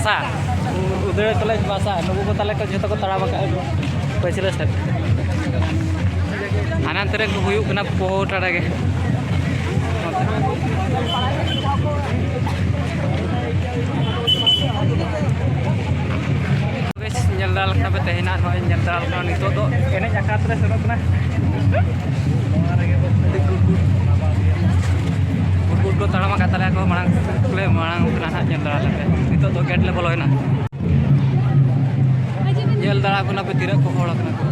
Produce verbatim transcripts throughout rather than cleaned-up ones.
ᱩᱫᱟᱹᱲ college ᱵᱟᱥᱟ, ᱱᱩᱠᱩ ᱠᱚ ᱛᱟᱞᱮ ᱠᱚ ᱡᱷᱚᱛᱚ ᱠᱚ ᱛᱟᱲᱟᱢ ᱟᱠᱟᱫ ᱠᱚ ᱯᱟᱹᱪᱷᱞᱟᱹ ᱥᱮᱫ᱾ ᱦᱟᱱᱟᱱᱛᱮ ᱨᱮ ᱠᱚ ᱦᱩᱭᱩᱜ ᱠᱟᱱᱟ ᱯᱚᱦᱚᱴᱟ ᱨᱮᱜᱮ᱾ ᱵᱮᱥ, ᱧᱮᱞ ᱫᱟᱨᱟ ᱞᱮᱠᱷᱟᱱ ᱯᱮ ᱛᱮᱦᱮᱧᱟᱜ ᱱᱚᱜᱼᱚᱭ ᱧᱮᱞ ᱫᱟᱨᱟ ᱞᱮᱠᱷᱟᱱ ᱱᱤᱛᱚᱜ ᱫᱚ ᱮᱱᱮᱡ ᱟᱠᱷᱲᱟ ᱛᱮᱞᱮ ᱥᱮᱱᱚᱜ ᱠᱟᱱᱟ᱾ ᱜᱩᱰ ᱜᱩᱰ ᱠᱚ ᱛᱟᱲᱟᱢ ᱟᱠᱟᱫ ᱛᱟᱞᱮᱭᱟ ᱠᱚ, ᱢᱟᱲᱟᱝ ᱞᱮ ᱢᱟᱲᱟᱝ ᱠᱟᱱᱟ ᱱᱟᱦᱟᱜ, ᱧᱮᱞ ᱫᱟᱨᱟ ᱞᱮᱯᱮ᱾ ᱱᱤᱛᱚᱜ ᱫᱚ ᱜᱮᱴ ᱞᱮ ᱵᱚᱞᱚᱭᱮᱱᱟ᱾ ᱧᱮᱞ ᱫᱟᱨᱟ ᱠᱚ ᱱᱟᱯᱮ ᱛᱤᱱᱟᱹᱜ ᱠᱚ ᱦᱚᱲ ᱟᱠᱟᱱᱟ ᱠᱚ᱾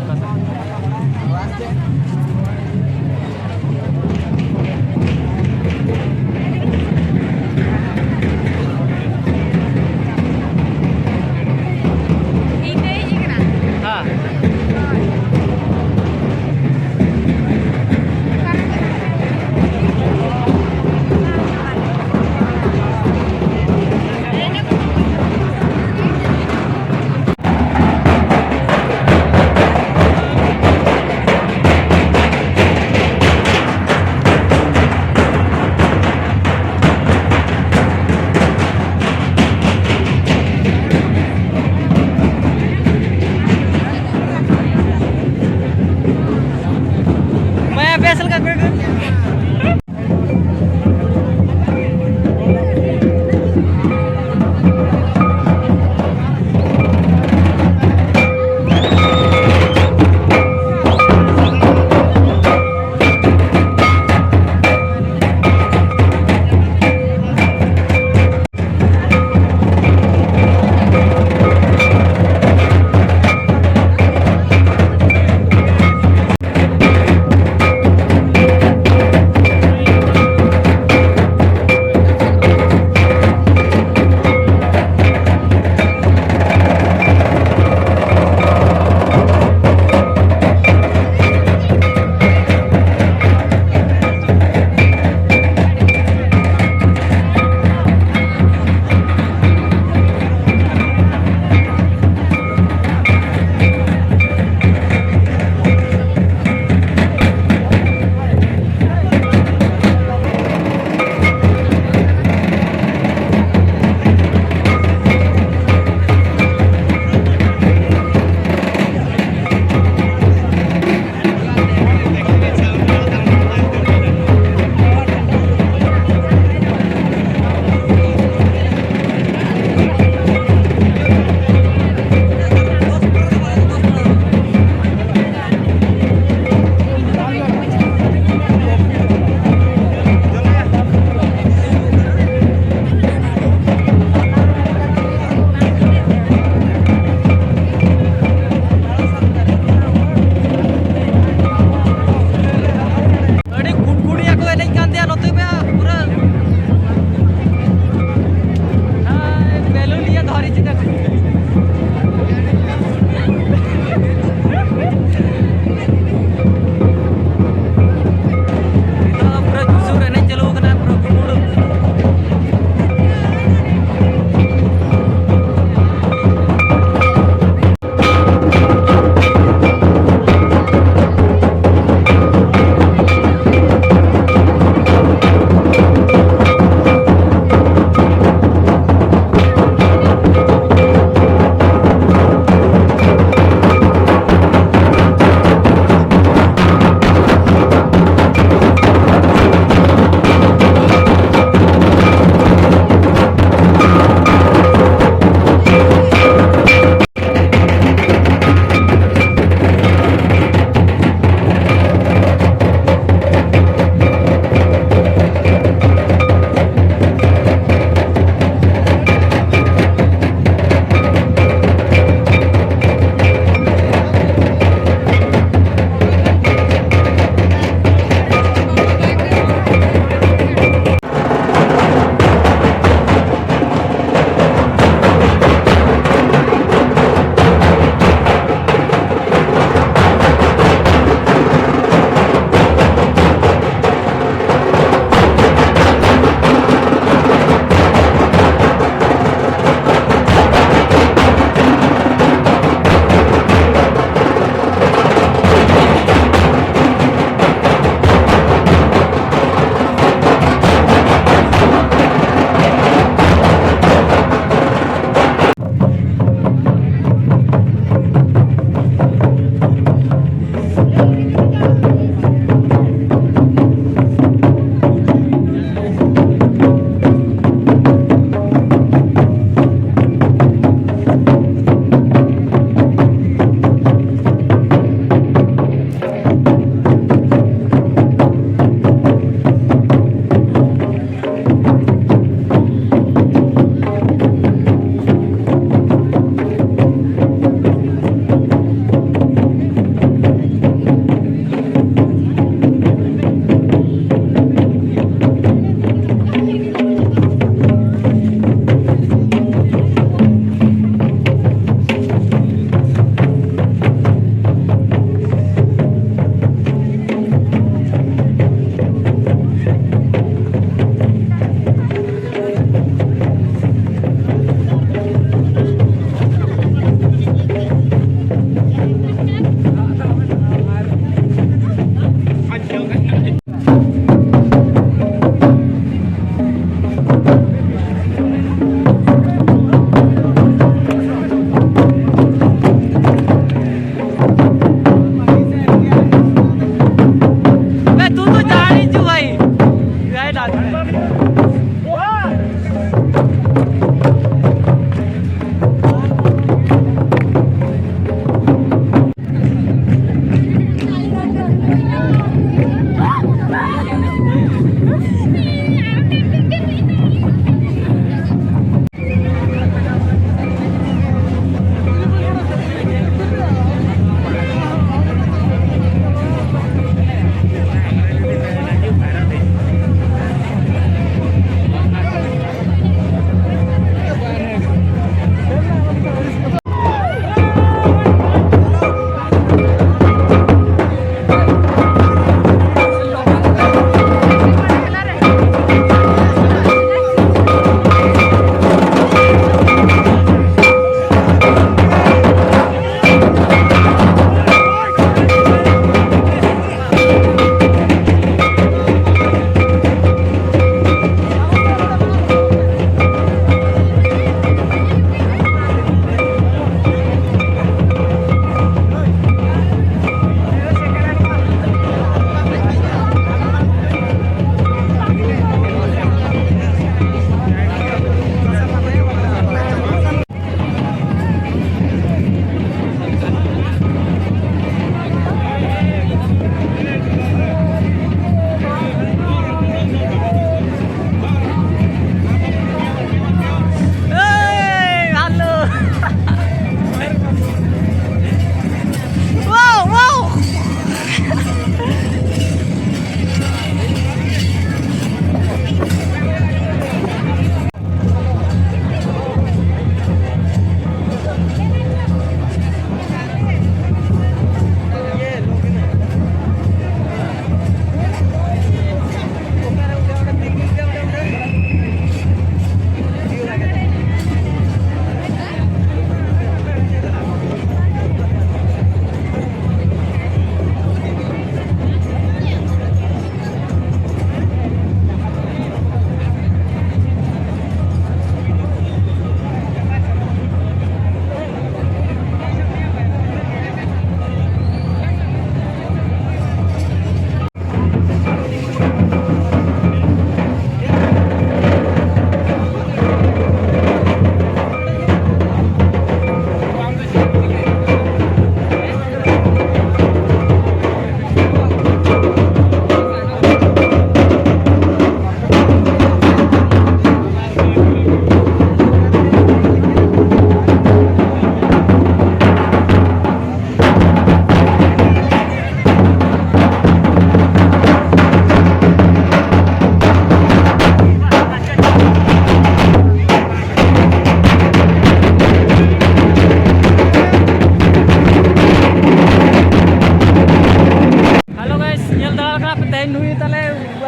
ᱠᱟᱱᱟ ᱯᱮ ᱛᱮᱦᱮᱧ ᱱᱩᱭ ᱛᱟᱞᱮ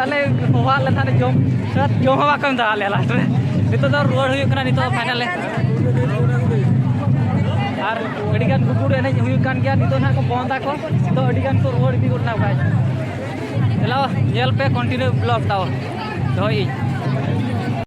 ᱟᱞᱮ ᱦᱚᱦᱚᱣᱟᱫ ᱞᱮ ᱛᱟᱦᱮᱸ ᱡᱚᱢ, ᱥᱟᱹᱛ ᱡᱚᱢ ᱦᱚᱸ ᱵᱟᱠᱚ ᱮᱢ ᱫᱟᱲᱮᱭᱟᱜ ᱞᱮᱭᱟ ᱞᱟᱥᱴ ᱨᱮ᱾ ᱱᱤᱛᱚᱜ ᱫᱚ ᱨᱩᱣᱟᱹᱲ ᱦᱩᱭᱩᱜ ᱠᱟᱱᱟ ᱱᱤᱛᱚᱜ ᱫᱚ ᱯᱷᱟᱭᱱᱟᱞ᱾ ᱟᱨ ᱟᱹᱰᱤ ᱜᱟᱱ ᱜᱩᱜᱩᱲ ᱮᱱᱮᱡ ᱦᱩᱭᱩᱜ ᱠᱟᱱ ᱜᱮᱭᱟ, ᱱᱤᱛᱚᱜ ᱱᱟᱦᱟᱜ ᱠᱚ ᱵᱚᱱᱫ ᱟᱠᱚ, ᱱᱤᱛᱚᱜ ᱟᱹᱰᱤ ᱜᱟᱱ ᱠᱚ ᱨᱩᱣᱟᱹᱲ ᱤᱫᱤ ᱜᱚᱫ ᱮᱱᱟ ᱵᱷᱟᱭ᱾ ᱪᱟᱞᱟᱣ ᱧᱮᱞ ᱯᱮ, ᱠᱚᱱᱴᱤᱱᱤᱭᱩ ᱵᱞᱚᱜ ᱛᱟᱵᱚ ᱫᱚᱦᱚᱭᱮᱫ ᱟᱹᱧ᱾